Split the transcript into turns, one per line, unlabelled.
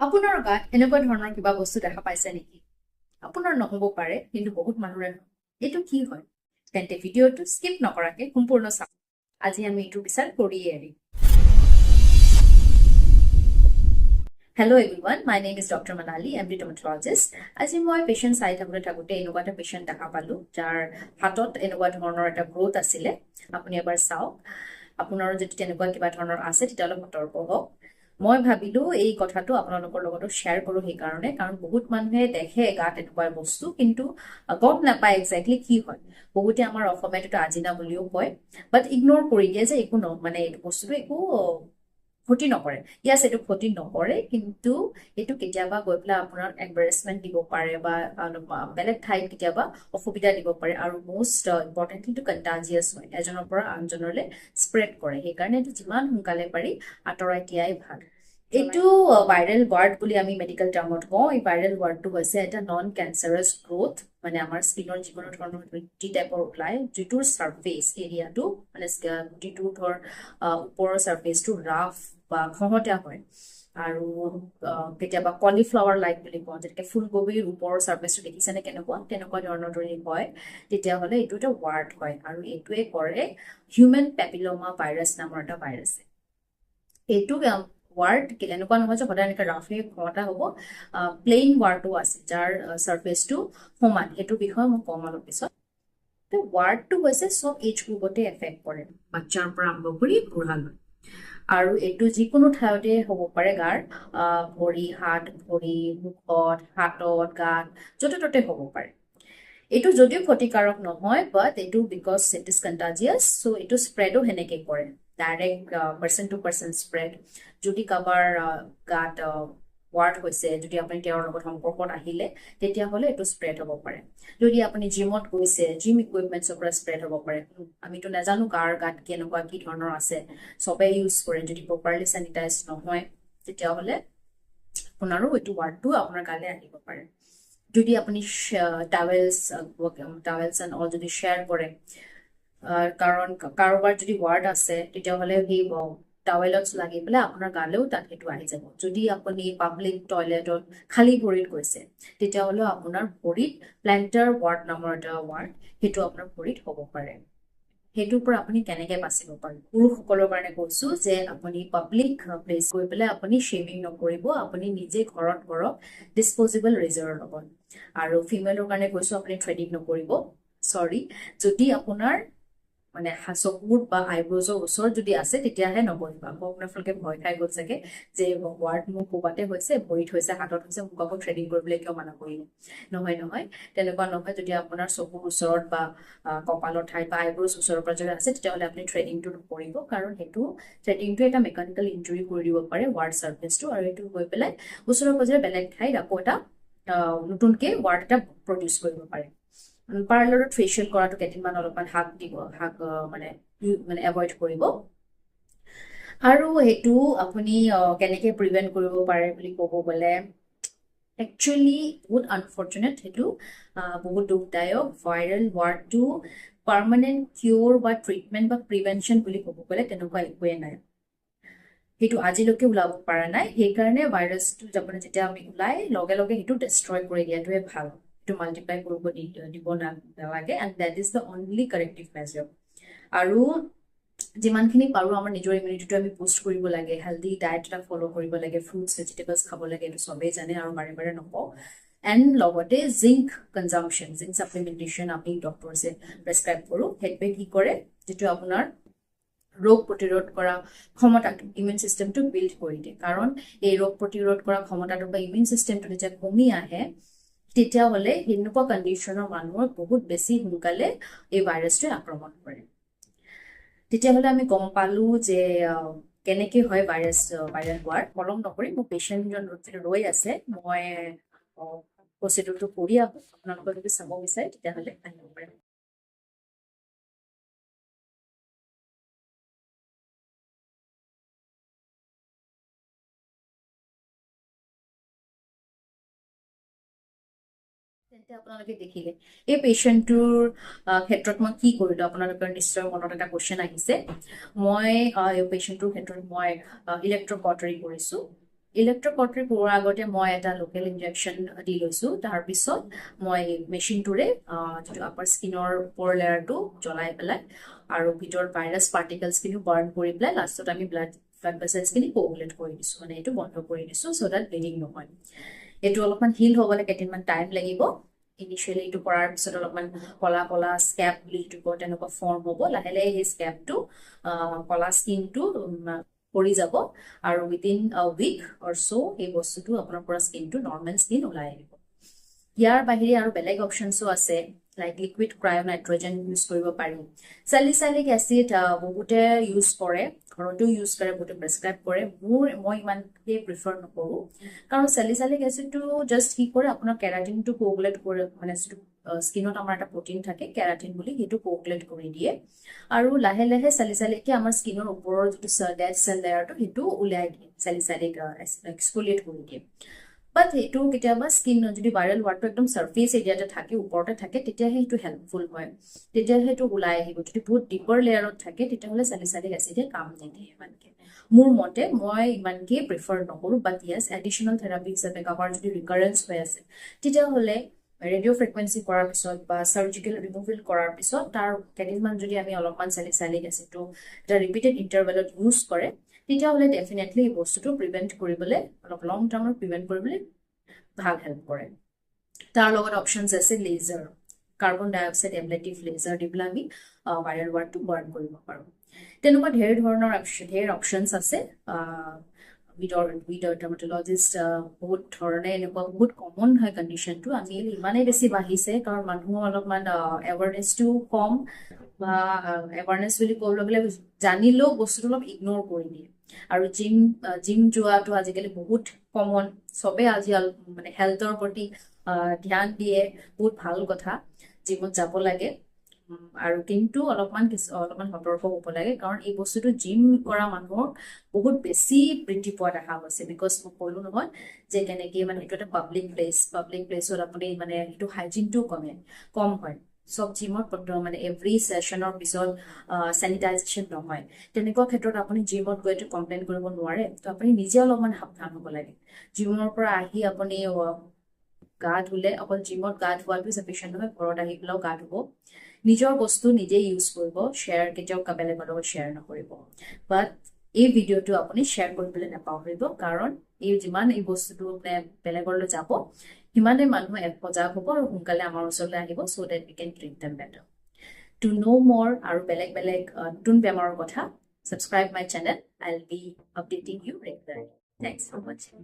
আপোনাৰ গাত এনেকুৱা ধৰণৰ কিবা বস্তু দেখা পাইছে নেকি? আপোনাৰ নহ'ব পাৰে, কিন্তু বহুত মানুহৰে। এইটো কি হয়? তেন্তে ভিডিঅ'টো স্কিপ নকৰাকৈ সম্পূৰ্ণ চাওক। আজি আমি এইটো বিচাৰ কৰিয়ে এৰিম। Hello everyone, my name is Doctor Manali, MD dermatologist. আজি মই পেচেণ্ট চাই থাকোঁতে থাকোঁতে এনেকুৱা এটা পেচেণ্ট দেখা পালোঁ, যাৰ হাতত এনেকুৱা ধৰণৰ এটা গ্ৰ'থ আছিলে। আপুনি এবাৰ চাওক। আপোনাৰো যদি তেনেকুৱা কিবা ধৰণৰ আছে, তেতিয়াহ'লে সতৰ্ক হওক। মই ভাবিলোঁ এই কথাটো আপোনালোকৰ লগতো শ্বেয়াৰ কৰোঁ সেইকাৰণে, কাৰণ বহুত মানুহে দেখে গাত এনেকুৱা বস্তু, কিন্তু গম নাপায় একজেক্টলি কি হয়। বহুতে আমাৰ অসমীয়াত এইটো আজিনা বুলিও কয়, বাট ইগন'ৰ কৰি দিয়ে যে একো ন, মানে এইটো বস্তুটো একো ক্ষতি নকৰে। য়াছ, এইটো ক্ষতি নকৰে, কিন্তু এইটো কেতিয়াবা গৈ পেলাই আপোনাৰ এম্বাৰেছমেণ্ট দিব পাৰে বা বেলেগ ঠাইত কেতিয়াবা অসুবিধা দিব পাৰে। আৰু মষ্ট ইম্পৰ্টেণ্টলি এইটো কণ্টাজিয়াছ হয়, এজনৰ পৰা আনজনলৈ স্প্ৰেড কৰে। সেইকাৰণে এইটো যিমান সোনকালে পাৰি আঁতৰাই দিয়াই ভাল। এইটো ভাইৰেল ৱাৰ্ড বুলি আমি মেডিকেল টাৰ্মত কওঁ। এই ভাইৰেল ৱাৰ্ডটো হৈছে এটা নন কেঞ্চাৰাছ গ্ৰ'থ, মানে আমাৰ স্কিনৰ যিকোনো ধৰণৰ গুটি টাইপৰ ওলায়, যিটোৰ ছাৰ্ফেচ এৰিয়াটো, মানে গুটিটোৰ ধৰ ওপৰৰ ছাৰ্ফেচটো ৰাফ বা খহটীয়া হয়, আৰু কেতিয়াবা কলিফ্লাৱাৰ লাইক বুলি কওঁ, যেনেকৈ ফুলকবিৰ ওপৰৰ ছাৰ্ফেচটো দেখিছেনে কেনেকুৱা, তেনেকুৱা ধৰণৰ যদি হয়, তেতিয়াহ'লে এইটো এটা ৱাৰ্ড হয়। আৰু এইটোৱে কৰে হিউমেন পেপিলোমা ভাইৰাছ নামৰ এটা ভাইৰাছে। এইটো ৱাৰ্ড এনেকুৱা নহয় যে সদায় এনেকৈ ৰাফে খহটা হ'ব, প্লেইন ৱাৰ্ডো আছে যাৰ ছাৰ্ফেচটো সমান। সেইটোৰ বিষয়ে মই ক'ম অলপ পিছত। ৱাৰ্ডটো হৈছে চব এজ গ্ৰুপতে এফেক্ট কৰে, বাচ্ছাৰ পৰা আৰম্ভ কৰি বুঢ়ালৈ। আৰু এইটো যিকোনো ঠাইতে হ'ব পাৰে, গাৰ ভৰি, হাত, ভৰি, মুখত, হাতত, গাত, য'তে ত'তে হ'ব পাৰে। এইটো যদিও ক্ষতিকাৰক নহয়, বাট এইটো because it is কণ্টাজিয়াছ, চ' এইটো স্প্ৰেডো সেনেকৈ কৰে, direct person to person spread. যদি কাৰোবাৰ গাত ৱাৰ্ড হৈছে, যদি আপুনি তেওঁৰ লগত সম্পৰ্কত আহিলে, তেতিয়াহ'লে এইটো স্প্ৰেড হ'ব পাৰে। যদি আপুনি জিমত গৈছে, জিম ইকুইপমেণ্টছৰ পৰা স্প্ৰেড হ'ব পাৰে। আমিতো নাজানো কাৰ গাত কেনেকুৱা কি ধৰণৰ আছে, চবেই ইউজ কৰে। যদি প্ৰপাৰলি চেনিটাইজ নহয়, তেতিয়াহ'লে আপোনাৰো এইটো ৱাৰ্ডটো আপোনাৰ গালৈ আহিব পাৰে। যদি আপুনি টাৱেলছ এণ্ড অল যদি শ্বেয়াৰ কৰে, কাৰণ কাৰোবাৰ যদি ৱাৰ্ড আছে, তেতিয়াহ'লে সেই টাৱেলত লাগি পেলাই আপোনাৰ গালেও তাত সেইটো আহি যাব। যদি আপুনি পাব্লিক টয়লেটত খালী ভৰিত গৈছে, তেতিয়াহ'লেও আপোনাৰ ভৰিত প্লেণ্টাৰ ৱাৰ্ড নামৰ এটা ৱাৰ্ড, সেইটো আপোনাৰ ভৰিত হ'ব পাৰে। সেইটোৰ পৰা আপুনি কেনেকৈ বাচিব পাৰে? পুৰুষসকলৰ কাৰণে কৈছোঁ যে আপুনি পাব্লিক প্লেচ গৈ পেলাই আপুনি শ্বেভিং নকৰিব, আপুনি নিজে ঘৰত কৰক ডিছপ'জেবল ৰেজাৰৰ লগত। আৰু ফিমেলৰ কাৰণে কৈছোঁ, আপুনি থ্ৰেডিং নকৰিব, চৰি, যদি আপোনাৰ মানে চকুৰ বা আইব্ৰজৰ ওচৰত যদি আছে, তেতিয়াহে নকৰিব। আকৌ আপোনালোকে ভয় খাই গ'ল চাগে যে ৱাৰ্ড মোৰ ক'ৰবাতে হৈছে, ভৰিত হৈছে, হাতত হৈছে, মোক আকৌ থ্ৰেডিং কৰিবলৈ কিয় মানা কৰিলে? নহয় নহয়, তেনেকুৱা নহয়। যদি আপোনাৰ চকুৰ ওচৰত বা কপালৰ ঠাইত বা আইব্ৰজ ওচৰৰ পৰা যদি আছে, তেতিয়াহ'লে আপুনি থ্ৰেডিংটো নকৰিব, কাৰণ সেইটো থ্ৰেডিংটো এটা মেকানিকেল ইঞ্জুৰি কৰি দিব পাৰে ৱাৰ্ড ছাৰ্ফেচটো, আৰু এইটো গৈ পেলাই ওচৰে পাজৰে বেলেগ ঠাইত আকৌ এটা নতুনকৈ ৱাৰ্ড এটা প্ৰডিউচ কৰিব পাৰে। পাৰ্লাৰত ফেচিয়েল কৰাটো কেইদিনমান অলপমান হাক দিব, হাক মানে মানে এভইড কৰিব। আৰু সেইটো আপুনি কেনেকৈ প্ৰিভেণ্ট কৰিব পাৰে বুলি ক'ব গ'লে, একচুৱেলি বহুত আনফৰ্চুনেট, সেইটো বহুত দুখদায়ক। ভাইৰেল ৱাৰ্ডটো পাৰ্মানেণ্ট কিয়ৰ বা ট্ৰিটমেণ্ট বা প্ৰিভেনশ্যন বুলি ক'ব গ'লে তেনেকুৱা একোৱেই নাই, সেইটো আজিলৈকে ওলাব পৰা নাই। সেইকাৰণে ভাইৰাছটো আপুনি যেতিয়া আমি ওলাই লগে লগে সেইটো ডেষ্ট্ৰয় কৰি দিয়াটোৱে ভাল, সেইটো মাল্টিপ্লাই কৰিব দিব নালাগে, and that is the only corrective measure. আৰু যিমানখিনি পাৰোঁ আমাৰ নিজৰ ইমিউনিটিটো আমি বুষ্ট কৰিব লাগে, হেল্ডি ডায়েট এটা ফ'ল' কৰিব লাগে, ফ্ৰুটছ ভেজিটেবলছ খাব লাগে, এইটো চবেই জানে আৰু বাৰে বাৰে নকওঁ। এণ্ড লগতে জিংক কনজামশ্যন, জিংক ছাপ্লিমেণ্টেশ্যন আমি ডক্টৰছে প্ৰেছক্ৰাইব কৰোঁ। সেইটোৱে কি কৰে, যিটো আপোনাৰ ৰোগ প্ৰতিৰোধ কৰা ক্ষমতাটো, ইমিউন চিষ্টেমটো বিল্ড কৰি দিয়ে। কাৰণ এই ৰোগ প্ৰতিৰোধ কৰা ক্ষমতাটো বা ইমিউন চিষ্টেমটো যেতিয়া কমি আহে, তেতিয়াহ'লে সেনেকুৱা কণ্ডিশ্যনৰ মানুহৰ বহুত বেছি সোনকালে এই ভাইৰাছটোৱে আক্ৰমণ কৰে। তেতিয়াহ'লে আমি গম পালোঁ যে কেনেকৈ হয় ভাইৰেল হোৱাৰ। পলম নকৰি, মোৰ পেচেণ্টজন ৰৈ আছে, মই প্ৰচিডিউৰটো কৰি আহোঁ। আপোনালোকে যদি চাব বিচাৰে, তেতিয়াহ'লে আহিব পাৰে। তেন্তে আপোনালোকে দেখিলে এই পেচেণ্টটোৰ ক্ষেত্ৰত মই কি কৰিলোঁ। আপোনালোকৰ নিশ্চয় মনত এটা কুৱেশ্যন আহিছে। মই এই পেচেণ্টটোৰ ক্ষেত্ৰত মই ইলেক্ট্ৰকটাৰী কৰিছোঁ। ইলেক্ট্ৰকটৰি কৰোৱাৰ আগতে মই এটা লোকেল ইনজেকশ্যন দি লৈছোঁ। তাৰপিছত মই মেচিনটোৰে যিটো আপাৰ স্কিনৰ ওপৰ লেয়াৰটো জ্বলাই পেলাই আৰু ভিতৰত ভাইৰাছ পাৰ্টিকলছখিনিও বাৰ্ণ কৰি পেলাই লাষ্টত আমি ব্লাড ব্লাড ভেচেলছখিনি কোগুলেট কৰি দিছোঁ, মানে এইটো বন্ধ কৰি দিছোঁ, চ' that bleeding নহয়। এইটো অলপমান হিল হ'বলৈ কেইদিনমান টাইম লাগিব। ইনিচিয়েলি এইটো কৰাৰ পিছত অলপমান কলা কলা স্কেপ বুলি যিটো কয়, তেনেকুৱা ফৰ্ম হ'ব। লাহে লাহে সেই স্কেপটো, কলা স্কিনটো পৰি যাব আৰু within a week or so সেই বস্তুটো আপোনাৰ পৰা স্কিনটো নৰ্মেল স্কিন ওলাই আহিব। ইয়াৰ বাহিৰে আৰু বেলেগ অপশ্যনছো আছে, লাইক লিকুইড ক্ৰায়'নাইট্ৰজেন ইউজ কৰিব পাৰি। চেলিচাইলিক এচিড বহুতে ইউজ কৰে, ঘৰতো ইউজ কৰে, বহুতে প্ৰেছক্ৰাইব কৰে। মই ইমানকৈ প্ৰিফাৰ নকৰোঁ, কাৰণ চেলিচাইলিক এচিডটো জাষ্ট কি কৰে, আপোনাৰ কেৰাটিনটো কোগুলেট কৰে, মানে যিটো স্কিনত আমাৰ এটা প্ৰটিন থাকে কেৰাটিন বুলি, সেইটো কোগুলেট কৰি দিয়ে আৰু লাহে লাহে চেলিচাইলিকে আমাৰ স্কিনৰ ওপৰৰ যিটো ডেড চেল লেয়াৰটো, সেইটো উলিয়াই দিয়ে, চেলিচাইলিক এক্সফলিয়েট কৰি দিয়ে। বাট সেইটো কেতিয়াবা স্কিন যদি ভাইৰেল ৱাৰ্টটো একদম ছাৰ্ফেচ এৰিয়াতে থাকে, ওপৰতে থাকে, তেতিয়াহে সেইটো হেল্পফুল হয়, তেতিয়াহে সেইটো ওলাই আহিব। যদি বহুত ডিপাৰ লেয়াৰত থাকে, তেতিয়াহ'লে চেলিচাইলিক এচিডে কাম নিদিয়ে ইমানকে। মোৰ মতে মই ইমানকে প্ৰিফাৰ নকৰোঁ। বাট য়েছ, এডিশ্যনেল থেৰাপি হিচাপে কাৰোবাৰ যদি ৰিকাৰেঞ্চ হৈ আছে, তেতিয়াহ'লে ৰেডিঅ' ফ্ৰিকুৱেঞ্চি কৰাৰ পিছত বা চাৰ্জিকেল ৰিমুভেল কৰাৰ পিছত তাৰ কেইদিনমান যদি আমি অলপমান চেলিচাইলিক এচিডটো এটা ৰিপিটেড ইণ্টাৰভেলত ইউজ কৰে, তেতিয়াহ'লে ডেফিনেটলি এই বস্তুটো প্ৰিভেণ্ট কৰিবলৈ, অলপ লং টাৰ্মত প্ৰিভেণ্ট কৰিবলৈ ভাল হেল্প কৰে। তাৰ লগত অপশ্যনছ আছে laser, carbon dioxide ablative laser দি পেলাই আমি ভাইৰেল ৱাৰ্টটো বাৰ্ণ কৰিব পাৰোঁ। তেনেকুৱা ধেৰ ধৰণৰ ধেৰ অপশ্যনছ আছে। উইথ ডাৰ্মাটলজিষ্ট বহুত ধৰণে এনেকুৱা বহুত কমন হয় কণ্ডিশ্যনটো। আমি ইমানেই বেছি বাঢ়িছে কাৰণ মানুহৰ অলপমান এৱাৰনেছটো কম, বা এৱাৰনেছ বুলি ক'বলৈ গ'লে জানিলেও বস্তুটো অলপ ইগন'ৰ কৰি দিয়ে। আৰু জিম জিম যোৱাটো আজিকালি বহুত কমন। চবে আজি মানে হেল্থৰ প্ৰতি ধ্যান দিয়ে, বহুত ভাল কথা, জিমত যাব লাগে আৰু কিন্তু অলপমান কিছু অলপমান সতৰ্ক হ'ব লাগে, কাৰণ এই বস্তুটো জিম কৰা মানুহক বহুত বেছি বৃদ্ধি পোৱা দেখা গৈছে। Because মই ক'লো নহয় যে কেনেকে মানে এইটো এটা পাব্লিক প্লেচ, পাব্লিক প্লেচত আপুনি মানে সেইটো হাইজিনটোও কম হয়। চব জিমত মানে এভৰি ছেশ্যনৰ পিছত চেনিটাইজেশ্যন নহয়। তেনেকুৱা ক্ষেত্ৰত আপুনি জিমত গৈতো কমপ্লেইন কৰিব নোৱাৰে। তো আপুনি নিজে অলপমান সাৱধান হ'ব লাগে। জিমৰ পৰা আহি আপুনি গা ধুলে, অকল জিমত গা ধোৱাটো চাফিচিয়েণ্ট নহয়, ঘৰত আহি পেলাইও গা ধুব। নিজৰ বস্তু নিজে ইউজ কৰিব, শ্বেয়াৰ কেতিয়াও বেলেগৰ লগত শ্বেয়াৰ নকৰিব। বাট এই ভিডিঅ'টো আপুনি শ্বেয়াৰ কৰিবলৈ নাপাহৰিব, কাৰণ এই যিমান এই বস্তুটো মানে বেলেগলৈ যাব, সিমানে মানুহ সজাগ হ'ব আৰু সোনকালে আমাৰ ওচৰলৈ আহিব, so that we can treat them better. To know more আৰু বেলেগ বেলেগ নতুন বেমাৰৰ কথা, subscribe my channel. I will be updating you regularly. Thanks for watching.